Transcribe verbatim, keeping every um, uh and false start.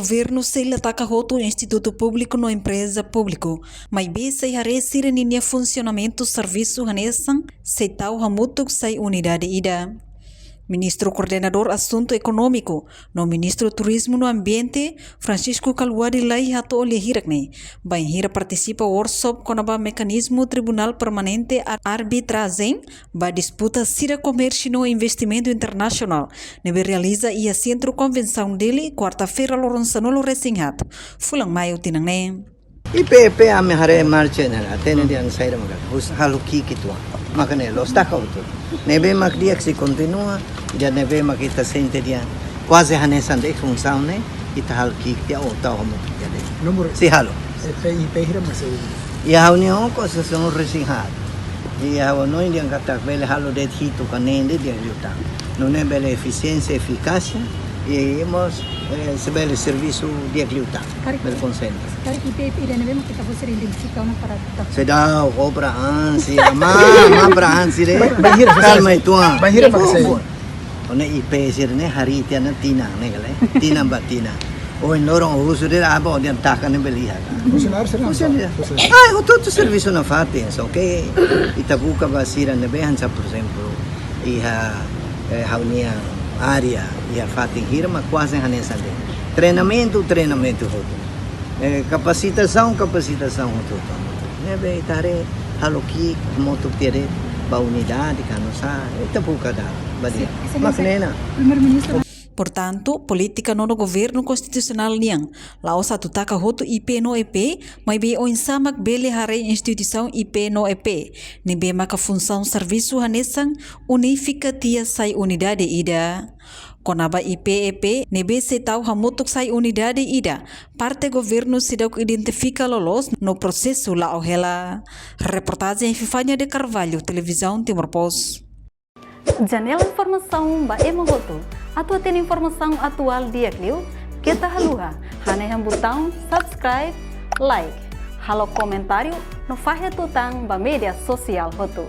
Governu sei la taka hotu institutu públiku no empreza públiku, maibé sei haree sira ninia funsionamentu servisu hanesan sei tau hamutuk sai unidade ida. Ministru Koordenadór Asuntu Ekonómiku no Ministru Turizmu no Ambiente, Francisco Kalbuadi Lay hato'o lia hirak ne'e, bainhira partisipa workshop kona-ba mekanizmu Tribunál Permanente Ar-, Arbitrajen ba disputa sira komérsiu no investimentu internasionál, ne'ebé realiza iha Sentru Konvensaun Dili, kuarta-feira, loron sanulu-resin-haat fulan Maiu tinan ne'e. I P E P ami haree marcha ne'e, hatene dehan saida maka, hus halo ki'ik uitoan. Maka ne'e, la'ós taka hotu. Ne'ebé mak di'ak sei kontinua, ida ne'ebé mak ita sente dehan kuaze hanesan de'it funsaun ne'e, ita halo ki'ik tiha ou tau hamutuk tiha de'it. Númeru sei halo. I P E, I P E hira mak sei? Iha ha'u-nia oin konsensus resin haat. I ha'u hanoin dehan katak bele halo de'it hitu ka neen de'it di'ak liután. Nune'e bele efisiénsia, efikásia, i mós, eh, sei bele servisu di'ak liután. Karik, bele konsentra. Karik I P E P ida ne'ebé mak ita foin identifika ona para ta. Seidauk, ho para ansi, ama, ama para ansi de'it. Ba-, bainhira, kalma uitoan. Bainhira mak sei? Ó-nia I P E sira-ne'e harii tiha ona tinan ne'e kale. Tinan ba tinan. Ohin loron husu de'it, aban ó dehan taka ne'e bele iha ka? Funsionáriu sira. Funsionáriu. Funsionáriu. Ah, hotu-hotu servisu nafatin, só ke ita buka ba sira ne'ebé hanesan, por ezemplu, iha, eh, ha'u-nia área, iha fatin hira mak kuaze hanesan de'it. Treinamentu, treinamentu hotu. Eh, kapasitasaun, kapasitasaun hotu-hotu. Ne'ebé ita haree halo ki'ik hamutuk tiha de'it ba unidade ka nusá, ita buka dalan ba di'ak. Exelénsia, mak ne'e ona. Primeiru-Ministru. Portantu, polítika nono governu konstitusionál nian la'ós atu taka hotu I P E no E P, maibé oinsá mak bele haree instituisaun I P E no E P ne'ebé maka funsaun servisu hanesan unifika tiha sai unidade ida. Kona-ba I P E P ne'ebé sei tau hamutuk sai unidade ida, parte governu seidauk identifika loloos no prosesu la'o hela. Reportajen Epifania de Carvalho, Televizaun Timor Post. Janela informasaun ba ema hotu. Atu hatene informasaun atuál di'ak liu, keta haluha hanehan butaun subscribe, like, halo komentáriu no fahe tutan ba média sosiál hotu.